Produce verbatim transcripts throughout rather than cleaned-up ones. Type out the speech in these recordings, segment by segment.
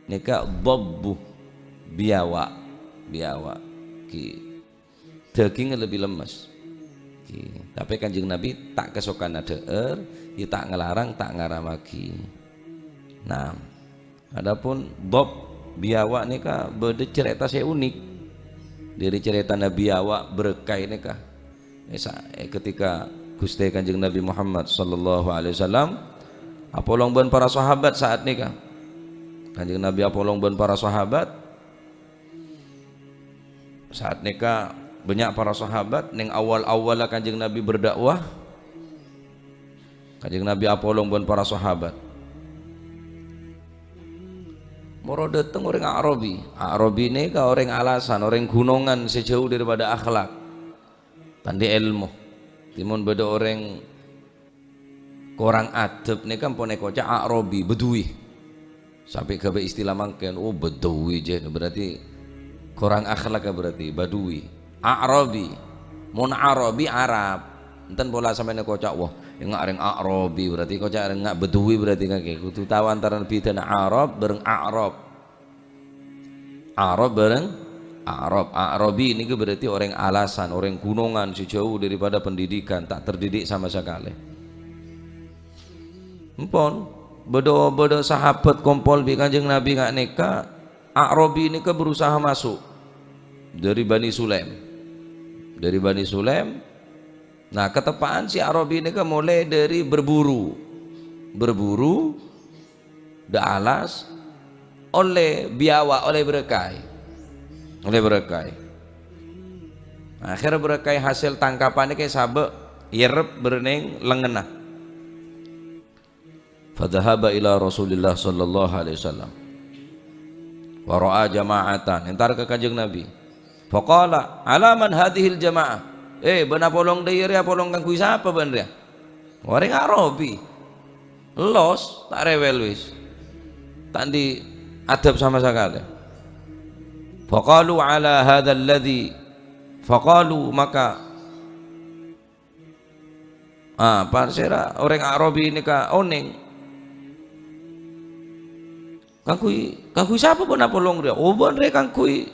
nèka dhobbu, biyawa', biyawa', ghi. Dhâghingngè lebbi lemmes. Ghi. Tapè Kanjeng Nabi ta' kasokanna dhâ'âr, yâ ta' ngalarang, ta' ngaramaghi. Nah, adapun dhab biyawa' nèka bâdâ carèta sè unik. Dhâri carètana biyawa' bârâkah nèka. È sa-, è ketika Ghustè Kanjeng Nabi Muhammad sallallahu alaihi wasallam apolong bân para sahabat sa'at nèka. Kanjeng Nabi apolong bân para sahabat, Sa'at nèka bânnya' para sahabat, neng awal-awalla Kanjeng Nabi berdakwah, Kanjeng Nabi apolong bân para sahabat. Moro dâteng orèng A'rabi. A'rabi nèka orèng alasan, orèng ghunongan sè jhâu daripada akhlak, ta' andi' èlmo. Dhimèn bâdâ orèng korang adhâb nèka ampon èkoca' A'rabi, Badui. Sampè' ghâbây istilah mangkèn, "Oh, Badui, jâ." Berarti korang akhlak, berarti Badui. A'rabi. Mon Arabi, Arab. Enten pola sampèyan èkoca', "Wah, enga' rèng A'rabi," berarti èkoca' rèng enga' Badui, berarti kakè. Kodhu tao antarana bhidhâna Arab bâreng A'rab. Arab bâreng A'rab. A'rabi nèko berarti orèng alasan, orèng ghunongan, sè jhâu daripada pendidikan, ta' terdidik sama sakalè. Empon, bâdâ, bâdâ sahabat kompol bi' Kanjeng Nabi nga' nèka, A'rabi nèka berusaha maso' dâri Bani Sulaim. Dâri Bani Sulaim, nah, kateppa'an si A'rabi nèka molaè dâri berburu. Berburu, dâ' alas, ollè biyawa', ollè bârâkah. Ollè bârâkah. Akhèr bârâkah hasèl tangkapan nèka èsabâ' èrep bârnèng lengngenna. Fadzahaba ila Rasulillah sallallahu alaihi wasallam. Wa ra'a jama'atan, entar ka Kanjeng Nabi. Faqala, "Ala man hadhil jama'ah?" "Eh, bâ'na apolong dâ' iyâ rèya apolong kaangghuy sapa bâ'na rèya?" "Orèng A'rabi." Los, ta' rewel wis. Ta' andi' adab sama sakalè. Faqalu, "Ala hadzal ladzi," faqalu, maka Ah, pasèra orèng A'rabi nèka onèng. Kaangghuy, kaangghuy sapa bâ'na apolong rèya? Oh, bâ'na rèya kaangghuy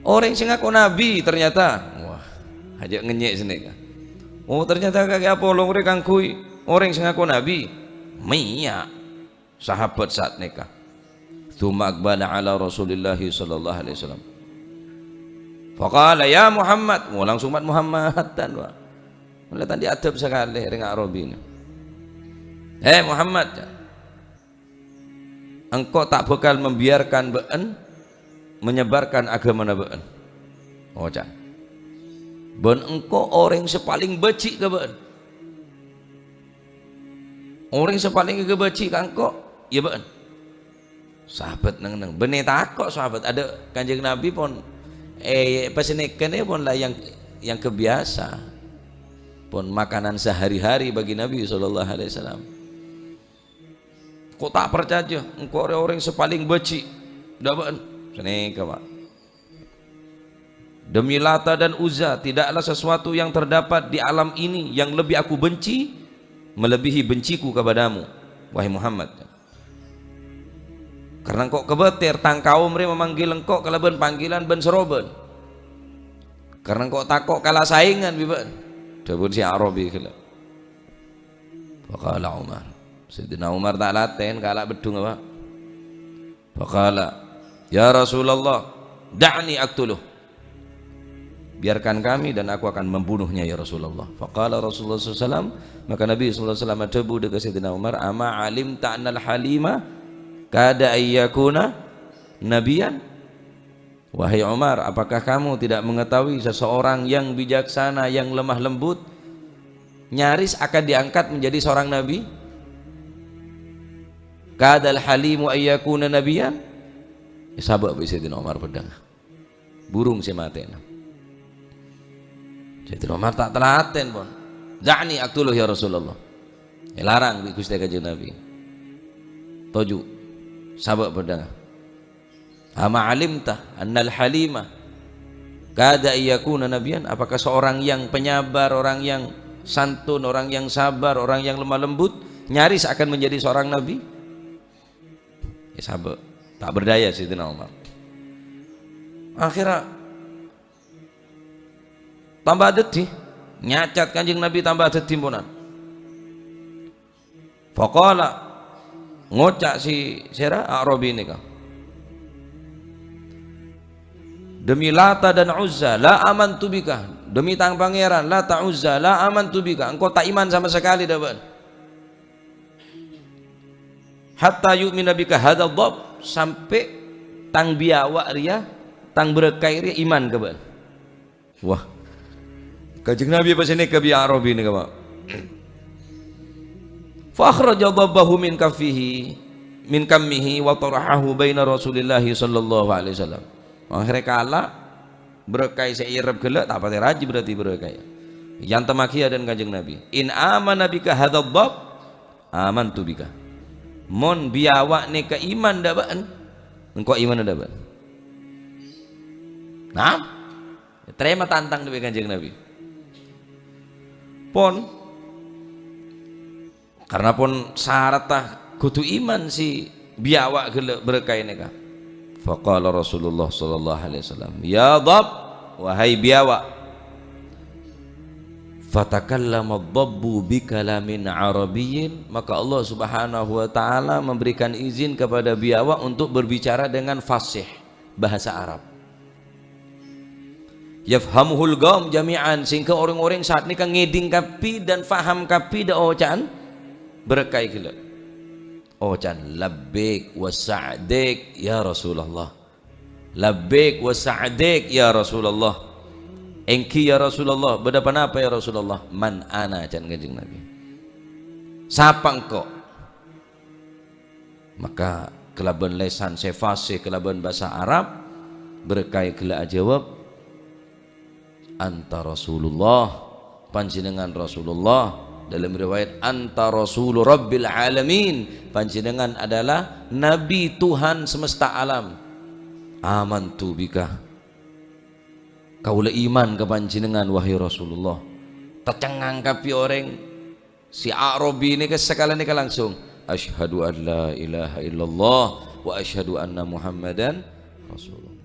orèng sè ngako nabi, ternyata. Wah, ajâ' ngènyè' sanèka. Oh, ternyata kakè apolong rèya kaangghuy orèng sè ngako nabi. Mèya. Sahabat sa'at nèka. Tsumma aqbala ala Rasulillahi sallallahu alaihi wasallam. Faqala, "Ya Muhammad." Wah, langsung mat Muhammadan, Pak. Mula ta' andi' adab sakalè rèng A'rabi nè. "He Muhammad, engko' ta' bhâkal membiarkan bâ'en menyebarkan aghâmana bâ'en." Oca'. "Bân engko' orèng sè palèng bâji' ka bâ'en." Orèng sè palèng èkabâji' ka engko', yâ bâ'en. Sahabat neng-enneng. Bânnè tako' sahabat. Adâ' Kanjeng Nabi pon, eh, pasènèkènè pon la yang, yang kebiasa. Pon makanan sehari-hari bagi Nabi sallallahu alaihi wasallam. "Ko' ta' parcajâ, engko' rèya orèng sè palèng bâji'. Dâ' bâ'en." Sanèka, Pak. "Demi Lata dan Uzza, tidaklah sesuatu yang terdapat di alam ini yang lebih aku benci melebihi benciku kepadamu, wahai Muhammad. Karena engko' kobâtèr, tang kaum rè memanggil engko' kalabân panggilan bân sarobân. Karena engko' tako' kala saèngan bi' bâ'en." Dhâbuna si Arabi ghellâ'. Faqala Umar. Sayyidina Umar ta' latèn, kala' beddhung apa? Faqala, "Ya Rasulullah, da'ni aqtuluh." "Biarkan kami dan aku akan membunuhnya, ya Rasulullah." Faqala Rasulullah sallallahu alaihi wasallam, maka Nabi sallallahu alaihi wasallam adhâbu dâ' ka Sayyidina Umar, "Ama alimta annal halima kada ayyakuna nabiyan?" "Wahai Umar, apakah kamu tidak mengetahui seseorang yang bijaksana, yang lemah lembut, nyaris akan diangkat menjadi seorang nabi? Kadal halimu ayyakuna nabiyan?" Èsabâ' bi' Sayyidina Umar peddhâng. Burung sè matèna. Sayyidina Umar ta' latèn, pon. "Da'ni aqtuluh, ya Rasulullah." Èlarang bi' Ghustè Kanjeng Nabi. Toju'. Sabâ' peddhâng. "Ama alimta annal halima kada ayyakuna nabiyan?" Apakah seorang yang penyabar, orang yang santun, orang yang sabar, orang yang lemah lembut nyaris akan menjadi seorang nabi? Sabâ', ta' berdaya Sayyidina Umar. Akhirnya tambah dhâddhi, nyacat Kanjeng Nabi tambah dhâddhi ponan. Faqala, ngoca' si sèra A'rabi nèka, "Demi Lata dan Uzza, la amantu bika. Demi tang Pangèran, Lata Uzza, la amantu bika. Engko' ta' iman sama sakalè dâ' bâ'na. Hatta yu'mina bika hadzal dhab, sampè' tang biyawa' rèya, tang bârâkkaè rèya iman ka bâ'na." Wah. Kanjeng Nabi pas nèka bi' A'rabi nèka, Pak. Fa akhraja dhabbahu min kaffihi, min kammihi wa tarahahu baina Rasulillahi sallallahu alaihi wasallam. Akhirnya kala, bârâkkaè sè èrep ghellâ', ta' patè rajâ berarti bârâkkaè. Èantemmaghiyâ dân Kanjeng Nabi. "In amana bika hadzal dhab, amantu bika." Mon biyawa' nèka iman dâ' bâ'na, engko' iman dâ' bâ'na. Nah, tarèma tantang dâ' bi' Kanjeng Nabi. Pon, karna pon saratta kodhu iman si biyawa' ghellâ' bârâkkaè nèka. Faqala Rasulullah sallallahu alaihi wasallam, "Ya dhab, wahai biyawa'." Fatakallama dhabbu bikalamin Arabiyyin, maka Allah Subhanahu wa Ta'ala memberikan izin kepada biyawa' untuk berbicara dengan fasih, bahasa Arab. Yafhamuhul qaum jami'an, sehingga orèng-orèng saat nèka ngèdhing kabbhi dan faham kabbhi dâ' oca'an bârâkkaè ghellâ'. Oca'an, "Labbaik wa sa'daik, ya Rasulullah." "Labbaik wa sa'daik, ya Rasulullah." "Èngghi, ya Rasulullah." "Bâdâ ponapa, ya Rasulullah?" "Man ana?" ca'na Kanjeng Nabi. "Sapa engko'?" Maka kalabân lèsan sè fasih, kalabân bhâsa Arab, bârâkkaè ghellâ' ajâwâb, "Anta Rasulullah, panjhennengngan Rasulullah." Dalam riwayat, "Anta Rasulu Rabbil Alamin, panjhennengngan adalah Nabi Tuhan semesta alam." "Amantu bika." "Kaulâ iman ka panjhennengngan, wahai Rasulullah." Tacengngang kabbhi orèng. Si A'rabi nèka sakalèna nèka langsung, "Asyhadu an la ilaha illallah wa asyhadu anna Muhammadan Rasulullah."